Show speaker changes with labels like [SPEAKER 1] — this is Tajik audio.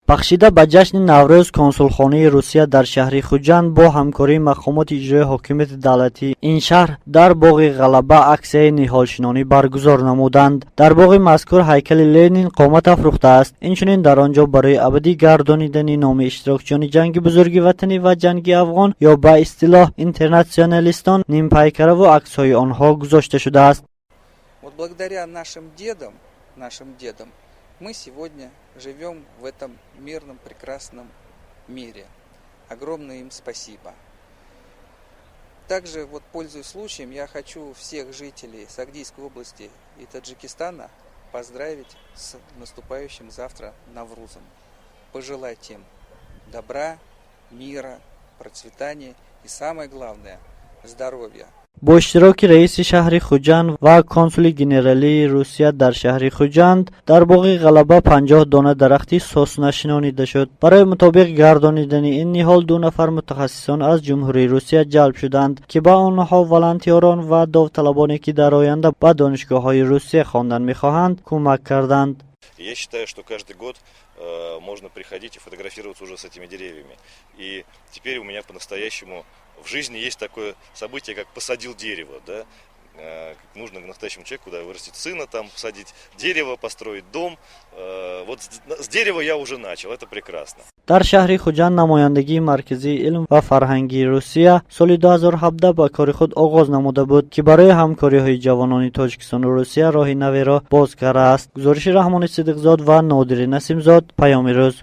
[SPEAKER 1] Бахшида ба ҷашни Наврӯз, консулхонаи Русия дар шаҳри Хуҷанд бо ҳамкории мақомоти иҷроии ҳокимияти давлатии ин шаҳр дар боғи Ғалаба аксияи ниҳолшинонӣ баргузор намуданд. Дар боғи мазкур ҳайкали Ленин қомат афрӯхтааст. Инчунин дар он ҷо барои абадӣ гардонидани номи иштирокчиёни Ҷанги Бузурги Ватанӣ ва Ҷанги Афғон ё ба истилоҳ интернатсионалистон нимпайкараву аксҳои онҳо гузошта шудааст.
[SPEAKER 2] Вот благодаря нашим дедам, мы сегодня живем в этом мирном, прекрасном мире. Огромное им спасибо. Также, вот, пользуясь случаем, я хочу всех жителей Согдийской области и Таджикистана поздравить с наступающим завтра Наврузом. Пожелать им добра, мира, процветания и, самое главное, здоровья.
[SPEAKER 1] Бо иштироки раиси шаҳри Хуҷанд ва консули генералии Русия дар шаҳри Хуҷанд дар боғи Ғалаба 50 дона дарахти сосна шинонида шуд. Барои мутобиқ гардонидани ин ниҳол ду нафар мутахассисон аз Ҷумҳурии Русия ҷалб шуданд, ки ба онҳо волонтёрон ва довталабоне, ки дар оянда ба донишгоҳҳои Русия хондан мехоҳанд, кӯмак карданд.
[SPEAKER 3] Я считаю, что каждый год можно приходить и фотографироваться уже с этими деревьями. И теперь у меня по-настоящему в жизни есть такое событие, как посадил дерево, да? Нужно настоящему человеку, да, вырастить сына, там, посадить дерево, построить дом. Вот с дерева я уже начал, это прекрасно.
[SPEAKER 1] Дар шаҳри Хуҷанд намояндагии Марказии илм ва фарҳангии Русия соли 2017 ба кори худ оғоз намуда буд, ки барои ҳамкориҳои ҷавонони Тоҷикистону Русия роҳи наверо боз кардааст. Гузориши Раҳмони Сидиқзод ва Нодири Насимзод, Паёми рӯз.